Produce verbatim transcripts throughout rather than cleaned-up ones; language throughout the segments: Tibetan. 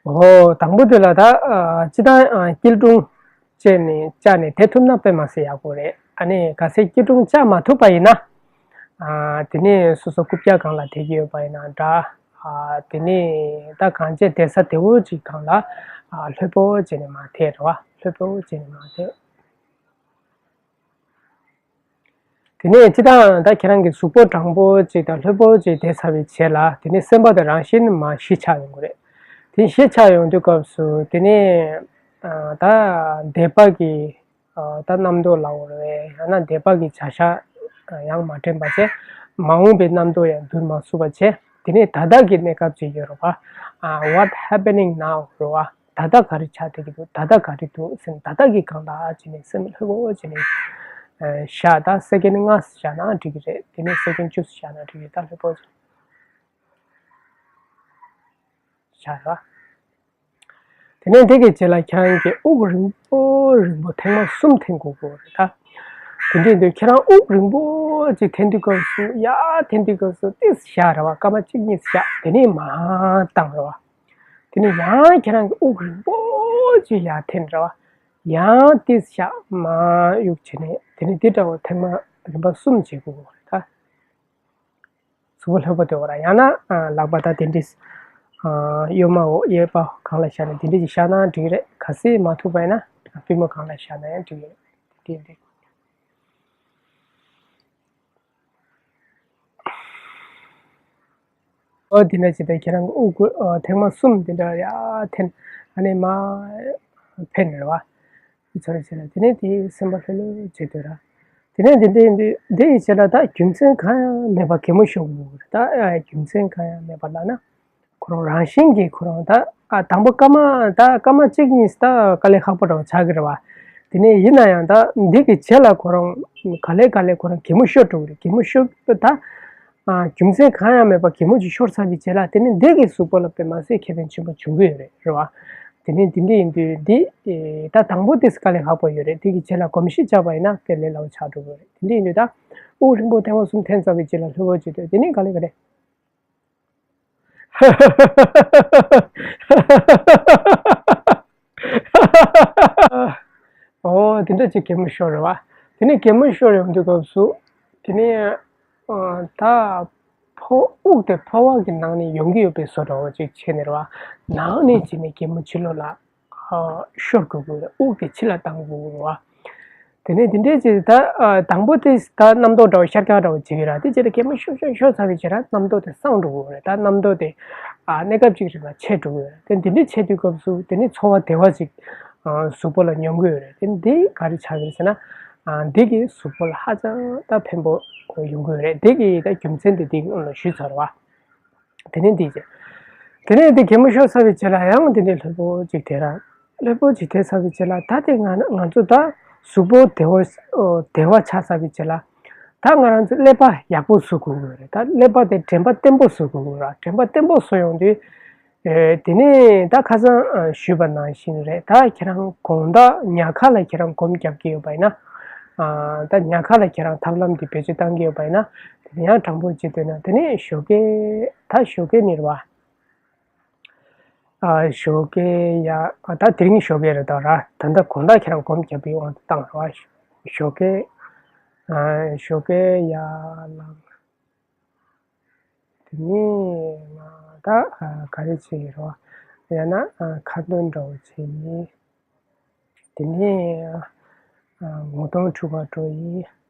འོ། དང་པོ་དེ་ལ་ད་ཨ་སྤྱིར་བཏང་ཨ་སྐྱིལ་ཀྲུང་བཅས་ནས་བཅའ་ནས་དེ་ཐུབ་ན་དཔེ་མ་སྲིད་ཡག་པོ་རེད། ཨ་ནི་གལ་སྲིད་སྐྱིལ་ཀྲུང་བཅའ་མ་ཐུབ་པ་ཡིན་ན། ཨ་དེ་ནས་སོ་སོ་རྐུབ་བཀྱག་སྒང་ལ་བསྡད་ཀྱི་ཡོད་པ་ཡིན་ན་འདྲ། ཨ་དེ་ནས་ད་གང་བྱས་བསྡད་ས་དེ་བོ་ཅིག་སྒང་ལ་ཨ་ལྷོད་པོ་བྱས་ནས་མར་ཐེབས་རེད་བ། ལྷོད་པོ་བྱས་ནས་མར་ཐེབས། དེ་ནས་སྤྱིར་བཏང་ད་ཁྱེད་རང་གི་གཟུགས་པོ་དྲང་པོ་ཅིག་དང་ལྷོད་པོ་ཅིག་བསྡད་ཚར་བའི་རྗེས་ལ། དེ་ནས་སེམས་པ་དེ་རང་བཞིན་མར་གཞི་ཆགས་ཡོང་གི་རེད། དེ་གཞི་ཆགས་ཡོང་དུས་སྐབས་སུ་དེ་ནས་ཨ་ད་འདས་པ་གི་ཨ་ད་རྣམ་རྟོག་ལབ་དགོས་རེད། ཡང་ན་འདས་པ་གི་བྱ་གཞག་ཡང་མ་དྲན་པ་བྱས། མ་འོངས་པའི་རྣམ་རྟོག་ཡང་འདུར་མ་ཚུགས་པ་བྱས། དེ་ནས་ད་ལྟ་གི་གནས་སྐབས་ཅིག་ཡོད་རེད་བ། ཨ་what happening now རེད་བ། ད་ལྟ་ག་རེ་ཆགས་བསྡད་ཀྱི་འདུག་ད་ལྟ་ག་རེ་འདུག་སེམས། ད་ལྟ་གི་སྒང་ལ་བྱས་ནས་སེམས་ལྷོད་པོ་བྱས་ནས་ཨ་བཞག་ད་སེ་ཀེན་ལྔ་བཞག་ན་འགྲིག་གི་རེད། དེ་ནས་སེ་ཀེན་བཅུ་བཞག་ན་འགྲིག་གི་རེད། ད་ལྷོད་པོ་བྱས་བཞག་ར། དེ་ནས་དེ་གི་རྗེས་ལ་ཁྱེད་རང་གིས་དབུགས་རིང་པོ་རིང་པོ་ཐེངས་མ་གསུམ་འཐེན་དགོས་ཀྱི་རེད་ད། དེ་འདྲ་ཡིན་དུས་ཁྱེད་རང་དབུགས་རིང་པོ་ཅིག་འཐེན་དུས་སྐབས་སུ། ཡར་འཐེན་དུས་སྐབས་སུ་ཏིས་བཞག་རེད་བ། སྐར་མ་གཅིག་གཉིས་བཞག་དེ་ནས་མར་བཏང་རེད་བ། དེ་ནས་ཡང་ཁྱེད་རང་གིས་དབུགས་རིང་པོ་ཅིག་ཡར་འཐེན་རེད་བ། ཡང་ཏིས་བཞག་མར་གཡུག་བྱས་ནས། དེ་ནས་འདི་འདྲ་བོ་ཐེངས་མ་རིམ་པ་གསུམ་བྱེད་དགོས་ཀྱི་རེད་ད། གཟུགས་པོ་ལྷོད་པོ་དེ་བོ་ར། ཡང་ན་ཨ་ལག་པ་ད་དེ་འདྲས་ཨ་གཡོན་མའོ་གཡས་པ་སྒང་ལ་བཞག་ནས་དེ་འདྲས་ཅིག་བཞག་ན་འགྲིག་གི་རེད། གལ་སྲིད་མ་ཐུབ་པ་ཡིན་ན་པུས་མོ་སྒང་ལ་བཞག་ན་ཡང་འགྲིག་གི་རེད། དེ་འདྲས། ཨོ་དེ་འདྲ་བྱས་ཏེ་ཁྱེད་རང་གི་དབུགས་ཨ་ཐེངས་མ་གསུམ་དེ་འདྲ་ཡར་འཐེན། ཨ་ནི་མར་འཐེན་རེད་བ། དེ་ཚོ་རེ་བྱས་ན་དེ་ནས་དེ་སེམས་པ་ལྷོད་ལྷོད་བྱེད་འདོད་ར། དེ་ནས་དེ་འདྲ་ཡིན་དུས་དེ་ཡི་རྗེས་ལ་ད་རྒྱུ་མཚན་གང་ཡང་མེད་པར་གད་མོ་ཤོར་གི་འདུག་ད་ཨ་རྒྱུ་མཚན་གང་ཡང་མེད་པ་ལབ་ན། ཁོ་རང་རང་བཞིན་གྱིས་ཁོ་རང་ད་ཨ་དང་པོ་སྐར་མ་ད་སྐར་མ་གཅིག་གཉིས་ད་དཀའ་ལས་ཁག་པོ་འདྲ་བོ་ཆགས་ཀྱི་རེད་བ། དེ་ནས་ཡིན་ན་ཡང་ད་འདི་གི་རྗེས་ལ་ཁོ་རང་ག་ལེ་ག་ལེ་ཁོ་རང་གད་མོ་ཤོར་འགྲོ་གི་རེད། གད་མོ་ཤོར་ད། ཨ་རྒྱུ་མཚན་གང་ཡང་མེད་པར་གད་མོ་ཅིག་ཤོར་ཚར་བའི་རྗེས་ལ། དེ་ནི་འདི་གི་གཟུགས་པོ་ལ་དཔེ་མ་སྲིད་ཁེ་ཕན་ཆེན་པོ་འབྱུང་གི་ཡོད་རེད། རེད་བ། དེ་ནི་འདི་འདྲ་ཡིན་དུས་འདི་ཨེ་ད་དང་པོ་དེ་དཀའ་ལས་ཁག་པོ་ཡོད་རེད། དེ་གི་རྗེས་ལ་གོམས་གཤིས་བཅག་པ་ཡིན་ན་དཔེ་ལས་སླ་བོ་ཆགས་འགྲོ་གི་ཡོད་རེད། དེ་འདྲ་ཡིན་དུས་ད་དབུགས་རིང་པོ་ཐེངས་མ་གསུམ་འཐེན་ཚར་བའི་རྗེས་ལ་ལྷོད་པོ་བྱེད་དུས་དེ་ནི་ག་ལེ་ག་ལེ། ཨོ་དེ་འདྲ་ཅིག་གད་མོ་ཤོར་རེད་བ། དེ་ནས་གད་མོ་ཤོར་ཡོང་དུས་སྐབས་སུ་དེ་ནས་ཨ་ད་ཕོ་དབུགས་དེ་ཕོ་བ་གི་ནང་ནས་ཡོང་གི་ཡོད་པའི་བཟོ་འདྲ་བོ་ཅིག་བྱས་ནས་རེད་བ། ནང་ནས་བྱས་ནས་གད་མོ་ཕྱི་ལོགས་ལ་ཨ་ཤོར་དགོས་ཀྱི་རེད། དབུགས་དེ་ཕྱི་ལ་བཏང་དགོས་ཀྱི་རེད་བ། དེ་ནས་དེ་འདྲའི་ཅིག་ད་ཨ་དང་པོ་དེ་ད་རྣམ་རྟོག་འདྲ་བོ་ཤར་རྐྱང་འདྲ་བོ་བྱེད་ཀྱི་ར། དེ་རྗེས་ལ་གད་མོ་ཤོར་ཤོར་ཤོར་ཚར་བའི་རྗེས་ལ་རྣམ་རྟོག་དེ་སངས་འགྲོ་གི་རེད། ད་རྣམ་རྟོག་དེ་ཨ་གནས་སྐབས་གཅིག་རིང་ལ་ཆད་འགྲོ་གི་རེད། དེ་འདི་འདྲའི་ཆད་དུས་སྐབས་སུ་དེ་ནི་ཚོར་བ་བདེ་བ་ཅིག་ཨ་གཟུགས་པོ་ལ་མྱོང་གི་ཡོད་རེད། དེ་འདི་ག་རེ་ཆགས་ཀྱི་རེད་ཟེར་ན། ཨ་འདི་གིས་གཟུགས་པོ་ལ་ཧ་ཅང་ད་ཕན་པོ་ཡོང་གི་ཡོད་རེད། འདི་གི་ད་རྒྱུ་མཚན་དེ་འདི་སྔོན་ལ་ཞུས་ཚར་བ། དེ་ནས་འདི་བྱས། དེ་ནས་འདི་གད་མོ་ཤོར་ཚར་བའི་རྗེས་ལ་ཡང་དེ་འདྲའི་ལྷོད་པོ་ཅིག་དེ་ར། ལྷོད་པོ་ཅིག་དེ་ཚར་བའི་རྗེས་ལ་ད་དེ་ང་ང་ཚོ་ད་གཟུགས་པོ་བདེ་བོ་བདེ་བ་ཆགས་ཚར་བའི་རྗེས་ལ། ད་ང་རང་ཚོ་ཀླད་པ་ཡག་པོ་བཟོ་དགོས་ཀྱི་རེད། ད་ཀླད་པ་དེ་དྲན་པ་བརྟན་པོ་བཟོ་དགོས་ཀྱི་རེད། དྲན་པ་བརྟན་པོ་བཟོ་ཡོང་དུས། ཨེ་དེ་ནས་ད་ཁ་སང་ཨ་ཞུས་པ་ནང་བཞིན་རེད། ད་ཁྱེད་རང་དགོང་དག་ཉལ་ཁ་ལ་ཁྱེད་རང་སྒོམ་རྒྱབ་ཀྱི་ཡོད་པ་ཡིན་ན། ཨ་ད་ཉལ་ཁ་ལ་ཁྱེད་རང་ཐབས་ལམ་འདི་བེད་སྤྱོད་བཏང་གི་ཡོད་པ་ཡིན་ན། དེ་ནས་ཡང་དྲང་པོ་བྱེད་འདོད་ན་དེ་ནས་ཞོགས་ཀས་ད་ཞོགས་ཀས་ནི་རེད་བ། ཨ་ཞོགས་ཀས་ཡ་ཨ་ད་དེ་རིང་ཞོགས་ཀས་རེད་ད་ར། ད་ལྟ་དགོང་དག་ཁྱེད་རང་སྒོམ་རྒྱབ་པའི་དབང་དུ་བཏང་རོགས། ཞོགས་ཀས་ཨ་ཞོགས་ཀས་ཡ་ལངས། དེ་ནས་ང་ད་ཨ་ག་རེ་བྱེད་ཀྱི་རོགས། ཡང་ན་ཨ་ཁ་འདོན་འདྲ་བོ་བྱེད་ཡིན། དེ་ནས་ཨ་ངོ་གདོང་འཁྲུ་བར་འགྲོ་ཡིན།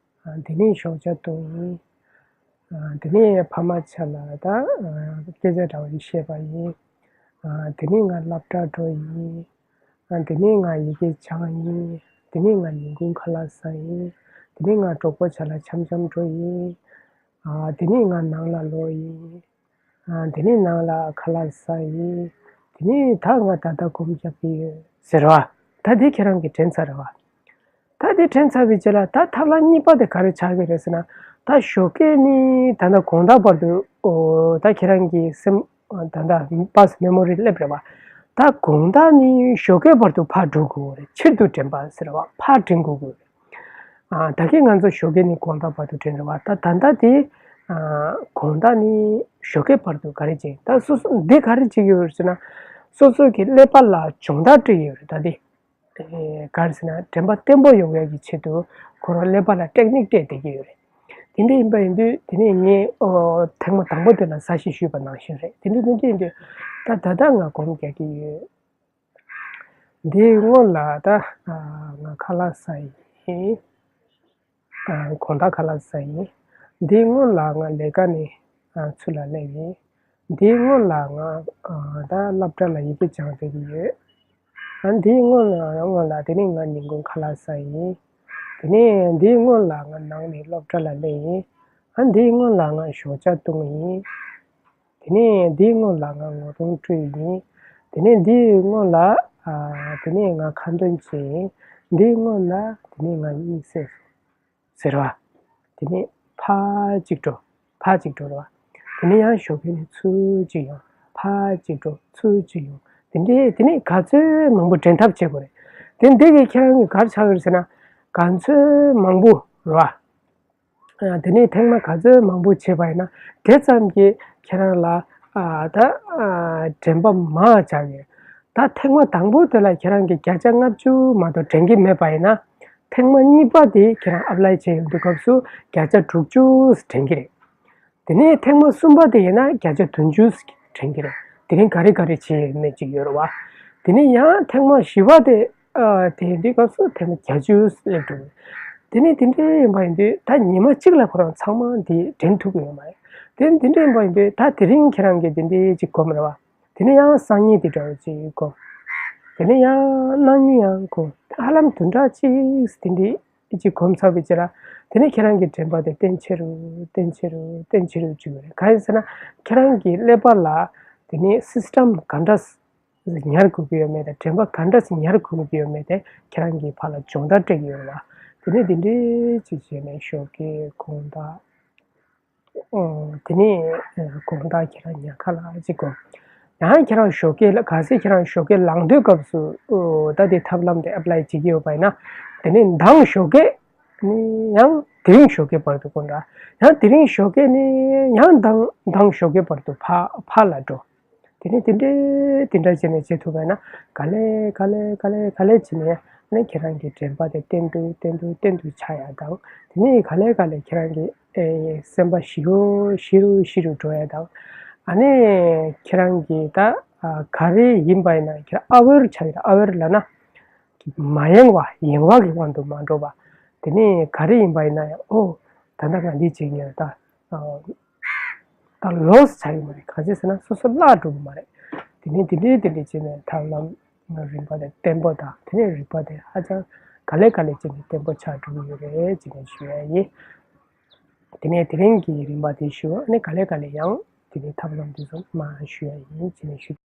ཨ་དེ་ནས་ཞོགས་ཇ་འཐུང་ཡིན། ཨ་དེ་ནས་ཕ་མ་ཆ་ལ་ད་ཨ་སྐད་ཆ་འདྲ་བོ་ཞིག་བཤད་པ་ཡིན། ཨ་དེ་ནས་ང་སློབ་གྲྭ་འགྲོ་ཡིན། ཨ་དེ་ནས་ང་ཡི་གེ་སྦྱང་ཡིན། དེ་ནས་ང་ཉིན་གུང་ཁ་ལག་ཟ་ཡིན། དེ་ནས་ང་གྲོགས་པོ་ཆ་ལ་འཆམ་འཆམ་འགྲོ་ཡིན། ཨ་དེ་ནས་ང་ནང་ལ་ལོག་ཡིན། ཨ་དེ་ནས་ནང་ལ་ཁ་ལག་ཟ་ཡིན། དེ་ནས་ད་ང་ད་ལྟ་སྒོམ་རྒྱག་གི་ཡོད་ཟེར་བ། ད་དེ་ཁྱེད་རང་གིས་དྲན་ཚར་རེད་བ། ད་དེ་དྲན་ཚར་བའི་རྗེས་ལ་ད་ཐབས་ལམ་གཉིས་པ་དེ་ག་རེ་ཆགས་ཀྱི་རེད་ཟེར་ན། ད་ཞོགས་ཀས་ནི་ད་ལྟ་དགོང་དག་བར་དུ་ཨོ་ད་ཁྱེད་རང་གི་སེམས་ད་ལྟ་པཱསི་མེ་མོ་རི་སླེབས་རེད་བ། ད་དགོང་དག་ནི་ཞོགས་ཀའི་བར་དུ་ཕར་འགྲོ་དགོས་རེད། ཕྱིར་དུ་དྲན་པ་ཟེར་བ་ཕར་དྲན་དགོས་དགོས་རེད། ཨ་ད་གིན་ང་ཚོ་ཞོགས་ཀས་ནི་དགོང་དག་བར་དུ་དྲན་རེད་བ། ད་ད་ལྟ་དེ་ཨ་དགོང་དག་ནི་ཞོགས་ཀའི་བར་དུ་ག་རེ་བྱེད། ད་སོ་སོ་འདི་ག་རེ་བྱེད་ཀྱི་ཡོད་རེད་ཟེར་ན། སོ་སོ་གི་ཀླད་པ་ལ་སྦྱོང་བརྡར་སྤྲད་ཡོད་རེད། ད་དེ་ག་རེ་ཟེར་ན་དྲན་པ་བརྟན་པོ་ཡོང་ཡག་གི་ཆེད་དུ་ཁོ་རང་ཀླད་པ་ལ་ཊེག་ནིག་སྤྲད་བསྡད་ཀྱི་ཡོད་རེད། དེ་འདྲ་ཡིན་པ་ཡིན་དུས་དེ་ནས་ངས་ཨོ་ཐེངས་མ་དང་པོ་དེ་ལ་ཟ་ཞིག་ཞུས་པ་ནང་བཞིན་རེད། དེ་འདྲ་དེ་འདྲ་ཡིན་དུས་ད་ད་ལྟ་ང་སྒོམ་རྒྱག་གི་ཡོད། འདིའི་སྔོན་ལ་ད་ང་ཁ་ལག་ཟ་ཡིན། དགོང་དག་ཁ་ལག་ཟ་ཡིན། འདིའི་སྔོན་ལ་ང་ལས་ཀ་ནས་ཚུར་ལ་སླེབས་ཡིན། འདིའི་སྔོན་ལ་ང་ད་སློབ་གྲྭ་ལ་ཡི་གེ་སྦྱང་བསྡད་ཀྱི་ཡོད། ཨ་འདིའི་སྔོན་ལ་སྔོན་ལ་དེ་ནས་ང་ཉིན་གུང་ཁ་ལག་ཟ་ཡིན། དེ་ནས་འདིའི་སྔོན་ལ་ང་ནང་ནས་སློབ་གྲྭ་ལ་སླེབས་ཡིན། ཨ་འདིའི་སྔོན་ལ་ང་ཞོགས་ཇ་བཏུང་ཡིན། དེ་ནས་འདིའི་སྔོན་ལ་ང་ངོ་གདོང་བཀྲུས་ཡིན། དེ་ནས་འདིའི་སྔོན་ལ་ཨ་དེ་ནས་ང་ཁ་འདོན་བྱས་ཡིན། འདིའི་སྔོན་ལ་དེ་ནས་ང་གཉིད་སད་སོང་ཟེར་བ། དེ་ནས་ཕར་གཅིག་འགྲོ། ཕར་གཅིག་འགྲོ་རེད་བ། དེ་ནས་ཡང་ཞོགས་ཀས་ནས་ཚུར་གཅིག་ཡོང་། ཕར་གཅིག་འགྲོ་ཚུར་གཅིག་ཡོང་། དེ་འདྲའི་དེ་ནས་ག་ཚོད་མང་པོ་དྲན་ཐབས་བྱེད་དགོས་རེད། དེ་འདི་གིས་ཁྱེད་རང་གིས་ག་རེ་ཆགས་ཀྱི་རེད་ཟེར་ན། ག་ཚོད་མང་པོ་རེད་བ། དེ་ནས་ཐེངས་མ་ག་ཚོད་མང་པོ་བྱས་པ་ཡིན་ན་དེ་ཙམ་གྱིས་ཁྱེད་རང་ལ་ཨ་ད་ཨ་དྲན་པ་མང་ཆགས་ཡོད། ད་ཐེངས་མ་དང་པོ་དེ་ལ་ཁྱེད་རང་གིས་བརྒྱ་ཆ་ལྔ་བཅུ་མ་གཏོགས་དྲན་གྱི་མེད་པ་ཡིན་ན། ཐེངས་མ་གཉིས་པ་དེ་ཁྱེད་རང་ཨེབ་ལའི་བྱས་ཡོང་དུས་སྐབས་སུ་བརྒྱ་ཆ་དྲུག་ཅུ་དྲན་གྱི་རེད། དེ་ནས་ཐེངས་མ་གསུམ་པ་དེ་ཡིན་ན་བརྒྱ་ཆ་བདུན་ཅུ་དྲན་གྱི་རེད། དེ་རིང་ག་རེ་ག་རེ་བྱས་ཡོད་མེད་ཅིག་ཡོད་རེད་བ། དེ་ནས་ཡང་ཐེངས་མ་བཞི་པ་དེ་ཨ་དེ་དུས་སྐབས་སུ་ཐེངས་མ་བརྒྱད་ཅུ་སླེབས་འགྲོ་གི་རེད། དེ་ནས་དེ་འདྲ་ཡིན་པ་ཡིན་དུས་ད་ཉི་མ་གཅིག་ལ་ཁོ་རང་ཚང་མ་འདི་དྲན་ཐུབ་ཀྱི་ཡོད་མ་རེད། དེ་འདི་འདྲ་ཡིན་པ་ཡིན་དུས་ད་དེ་རིང་ཁྱེད་རང་གིས་འདི་འདྲའི་ཅིག་སྒོམ་རེད་བ། དེ་ནས་ཡང་སང་ཉིན་དེ་འདྲ་བ་ཅིག་སྒོམ། དེ་ནས་ཡང་གནངས་ཉིན་ཡང་སྒོམ། ཧ་ལམ་བདུན་ཕྲག་གཅིག་དེ་འདྲའི་ཅིག་སྒོམ་ཚར་བའི་རྗེས་ལ། དེ་ནས་ཁྱེད་རང་གི་དྲན་པ་དེ་བརྟན་ཆེ་རུ་བརྟན་ཆེ་རུ་བརྟན་ཆེ་རུ་འགྲོ་གི་རེད། གང་ཡིན་ཟེར་ན་ཁྱེད་རང་གི་ཀླད་པ་ལ་དེ་ནས་སིས་ཊམ་ག་འདྲ་ཉར་དགོས་ཀྱི་ཡོད་མེད་དང་དྲན་པ་ག་འདྲ་ཉར་དགོས་ཀྱི་ཡོད་མེད་དེ་ཁྱེད་རང་གི་ཕར་ལ་སྦྱོང་བརྡར་སྤྲད་ཀྱི་ཡོད་རེད་བ། དེ་ནས་དེ་འདྲའི་ཅིག་བྱས་ནས་ཞོགས་ཀས་དགོང་དག་ཨོ། དེ་ནས་ཨ་དགོང་དག་ཁྱེད་རང་ཉལ་ཁ་ལ་གཅིག་གོ། ཡང་ཁྱེད་རང་ཞོགས་ཀས་ལ་གལ་སྲིད་ཁྱེད་རང་ཞོགས་ཀས་ལངས་དུས་སྐབས་སུ་ཨོ་ད་དེ་ཐབས་ལམ་དེ་ཨེབ་ལའི་བྱེད་ཀྱི་ཡོད་པ་ཡིན་ན། དེ་ནས་མདང་ཞོགས་ཀས་ནས་ཡང་དེ་རིང་ཞོགས་ཀས་བར་དུ་དགོངས་དག་ཡང་དེ་རིང་ཞོགས་ཀས་ནས་ཡང་མདང་མདང་ཞོགས་ཀས་བར་དུ་ཕ་ཕར་ལ་འགྲོ། དེ་ནས་དེ་འདྲའི་དེ་འདྲ་བྱས་ནས་བྱེད་ཐུབ་པ་ཡིན་ན་ག་ལེ་ག་ལེ་ག་ལེ་ག་ལེ་བྱས་ནས་ནི་ཁྱེད་རང་གི་དྲན་པ་དེ་བརྟན་དུ་བརྟན་དུ་བརྟན་དུ་ཆགས་ཡག་དང་། དེ་ནས་ག་ལེ་ག་ལེ་ཁྱེད་རང་གི་ཨེ་སེམས་པ་ཞི་རུ་ཞི་རུ་ཞི་རུ་འགྲོ་ཡག་དང་། ཨ་ནི་ཁྱེད་རང་གི་ད་ཨ་ག་རེ་ཡིན་པ་ཡིན་ན་ཁྱེད་ཨ་ཝེར་ཆགས་ཡོད། ཨ་ཝེར་ལབ་ན་མ་ཡེངས་པ་ཡེངས་པ་གི་དབང་དུ་མ་འགྲོ་བ། དེ་ནས་ག་རེ་ཡིན་པ་ཡིན་ན་ཡང་ཨོ་ད་ལྟ་ང་འདི་བྱེད་ཀྱི་ཡོད་ད། ད་ལོས་ཆགས་ཀྱི་མ་རེད། གང་ཅི་ཟེར་ན་སོ་སོ་བརླག་འགྲོ་གི་མ་རེད། དེ་ནས་དེ་འདྲའི་དེ་འདྲའི་བྱས་ནས་ཐབས་ལམ་རིམ་པ་དེ་བརྟན་པོ་དང་དེ་ནས་རིམ་པ་དེ་ཧ་ཅང་ག་ལེ་ག་ལེ་བྱས་ནས་བརྟན་པོ་ཆགས་འགྲོ་གི་ཡོད་རེད་ཅེས་ནས་ཞུ་ཡ་ཡིན། དེ་ནས་དེ་རིང་གི་རིམ་པ་དེ་ཞུ་བ་ནི་ག་ལེ་ག་ལེ་ཡང་དེ་ནས་ཐབས་ལམ་དེ་ཚོ་མར་ཞུ་ཡ་ཡིན་ཅེས་ནས་ཞུ།